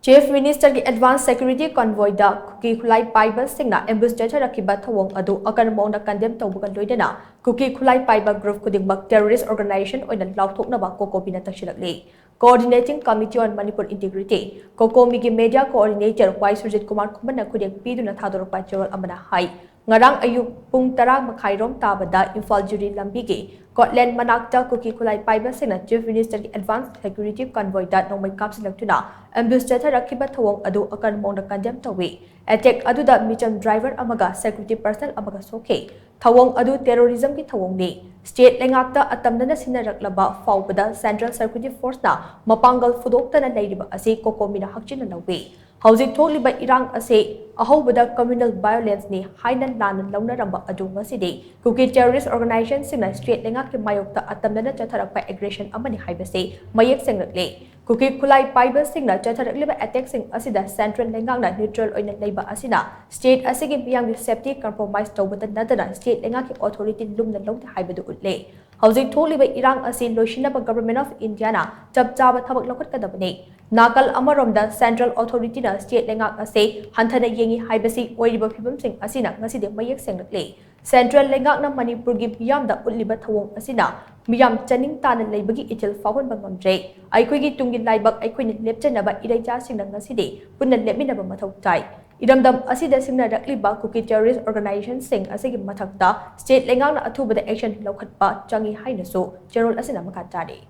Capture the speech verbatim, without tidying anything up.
Chief Ministerꯒꯤ Advance Security Convoyꯗ ꯀꯨꯀꯤ ꯈꯨꯠꯂꯥꯏ ꯄꯥꯏꯕꯁꯤꯡꯅ ambush ꯆꯠꯊꯔꯛꯈꯤꯕ ꯊꯧꯑꯣꯡ ꯑꯗꯨ ꯑꯀꯟꯕ ꯃꯑꯣꯡꯗ condemn ꯇꯧꯕꯒ ꯂꯣꯏꯅꯅ ꯀꯨꯀꯤ ꯈꯨꯠꯂꯥꯏ ꯄꯥꯏꯕ group ꯈꯨꯗꯤꯡꯃꯛ terrorist organization ꯑꯣꯏꯅ ꯂꯥꯎꯊꯣꯛꯅꯕ COCOMIꯅ ꯇꯛꯁꯤꯜꯂꯛꯂꯤ꯫ Coordinating Committee on Manipur Integrity, COCOMIꯒꯤ media coordinator ꯋꯥꯏ ꯁꯨꯔꯖꯤꯠ ꯀꯨꯃꯥꯔ ꯈꯨꯃꯟꯅ ꯈꯨꯗꯦꯡ ꯄꯤꯗꯨꯅ ꯊꯥꯗꯣꯔꯛꯄ ꯆꯦꯔꯣꯜ ꯑꯃꯅ ꯍꯥꯏ, ꯉꯔꯥꯡ ꯑꯌꯨꯛ ꯄꯨꯡ ꯇꯔꯥ ꯃꯈꯥꯏꯔꯣꯝ ꯇꯥꯕꯗ ꯏꯝꯐꯥꯜ ꯖꯤꯔꯤ ꯂꯝꯕꯤꯒꯤ ꯀꯣꯠꯂꯦꯟ ꯃꯅꯥꯛꯇ ꯀꯨꯀꯤ ꯈꯨꯠꯂꯥꯏ ꯄꯥꯏꯕꯁꯤꯡꯅ Chief Ministerꯒꯤ Advance Security Convoyꯗ ꯅꯣꯡꯃꯩ ꯀꯥꯞꯁꯤꯜꯂꯛꯇꯨꯅ ambush ꯆꯠꯊꯔꯛꯈꯤꯕ ꯊꯧꯑꯣꯡ ꯑꯗꯨ ꯑꯀꯟꯕ ꯃꯑꯣꯡꯗ condemn ꯇꯧꯏ꯫ Attack ꯑꯗꯨꯗ ꯃꯤꯆꯝ driver ꯑꯃꯒ security personnel ꯑꯃꯒ ꯁꯣꯛꯈꯤ꯫ ꯊꯧꯑꯣꯡ ꯑꯗꯨ terrorismꯒꯤ ꯊꯧꯑꯣꯡꯅꯤ꯫ State ꯂꯩꯉꯥꯛꯇ ꯑꯇꯝꯅꯅ ꯁꯤꯖꯤꯟꯅꯔꯛꯂꯕ ꯐꯥꯎꯕꯗ Central Security Forceꯅ ꯃꯄꯥꯡꯒꯜ ꯐꯨꯗꯣꯛꯇꯅ ꯂꯩꯔꯤꯕ ꯑꯁꯤ COCOMIꯅ ꯍꯛꯆꯤꯟꯅ ꯂꯧꯏ꯫ ꯍꯧꯖꯤꯛ ꯊꯣꯛꯂꯤꯕ ꯏꯔꯥꯡ ꯑꯁꯤ ꯑꯍꯧꯕꯗ communal violenceꯅꯤ ꯍꯥꯏꯅ ꯂꯥꯟꯅ ꯂꯧꯅꯔꯝꯕ ꯑꯗꯨ ꯉꯁꯤꯗꯤ ꯀꯨꯀꯤ terrorist organizationꯁꯤꯡꯅ state ꯂꯩꯉꯥꯛꯀꯤ ꯃꯥꯌꯣꯛꯇ ꯑꯇꯝꯅꯅ ꯆꯠꯊꯔꯛꯄ aggression ꯑꯃꯅꯤ ꯍꯥꯏꯕꯁꯤ ꯃꯌꯦꯛ ꯁꯦꯡꯂꯛꯂꯤ꯫ ꯀꯨꯀꯤ ꯈꯨꯠꯂꯥꯏ ꯄꯥꯏꯕꯁꯤꯡꯅ ꯆꯠꯊꯔꯛꯂꯤꯕ attackꯁꯤꯡ ꯑꯁꯤꯗ central ꯂꯩꯉꯥꯛꯅ neutral ꯑꯣꯏꯅ ꯂꯩꯕ ꯑꯁꯤꯅ state ꯑꯁꯤꯒꯤ ꯃꯤꯌꯥꯝꯒꯤ safety compromise ꯇꯧꯕꯇ ꯅꯠꯇꯅ state ꯂꯩꯉꯥꯛꯀꯤ authority ꯂꯨꯝꯅ ꯂꯧꯗꯦ ꯍꯥꯏꯕꯗꯨ ꯎꯠꯂꯦ꯫ ꯍꯧꯖꯤꯛ ꯊꯣꯛꯂꯤꯕ ꯏꯔꯥꯡ ꯑꯁꯤ ꯂꯣꯏꯁꯤꯟꯅꯕ Government of Indiaꯅ ꯆꯞ ꯆꯥꯕ ꯊꯕꯛ ꯂꯧꯈꯠꯀꯗꯕꯅꯤ꯫ ꯅꯥꯀꯜ ꯑꯃꯔꯣꯝꯗ central authorityꯅ state ꯂꯩꯉꯥꯛ ꯑꯁꯤ ꯍꯟꯊꯅ ꯌꯦꯡꯏ ꯍꯥꯏꯕꯁꯤ ꯑꯣꯏꯔꯤꯕ ꯐꯤꯕꯝꯁꯤꯡ ꯑꯁꯤꯅ ꯉꯁꯤꯗꯤ ꯃꯌꯦꯛ ꯁꯦꯡꯂꯛꯂꯤ꯫ Central ꯂꯩꯉꯥꯛꯅ ꯃꯅꯤꯄꯨꯔꯒꯤ ꯃꯤꯌꯥꯝꯗ ꯎꯠꯂꯤꯕ ꯊꯧꯑꯣꯡ ꯑꯁꯤꯅ ꯃꯤꯌꯥꯝ ꯆꯅꯤꯡ ꯇꯥꯅ ꯂꯩꯕꯒꯤ ꯏꯊꯤꯜ ꯐꯥꯎꯍꯟꯕ ꯉꯝꯗ꯭ꯔꯦ꯫ ꯑꯩꯈꯣꯏꯒꯤ ꯇꯨꯡꯒꯤ ꯂꯥꯏꯕꯛ ꯑꯩꯈꯣꯏꯅ ꯂꯦꯞꯆꯅꯕ ꯏꯔꯩꯆꯥꯁꯤꯡꯅ ꯉꯁꯤꯗꯤ ꯄꯨꯟꯅ ꯂꯦꯞꯃꯤꯟꯅꯕ ꯃꯊꯧ ꯇꯥꯏ꯫ ꯏꯔꯝꯗꯝ ꯑꯁꯤꯗ ꯁꯤꯖꯤꯟꯅꯔꯛꯂꯤꯕ ꯀꯨꯀꯤ terrorist organizationꯁꯤꯡ ꯑꯁꯤꯒꯤ ꯃꯊꯛꯇ state ꯂꯩꯉꯥꯛꯅ ꯑꯊꯨꯕꯗ action ꯂꯧꯈꯠꯄ ꯆꯪꯏ ꯍꯥꯏꯅꯁꯨ ꯆꯦꯔꯣꯜ ꯑꯁꯤꯅ ꯃꯈꯥ ꯇꯥꯔꯤ꯫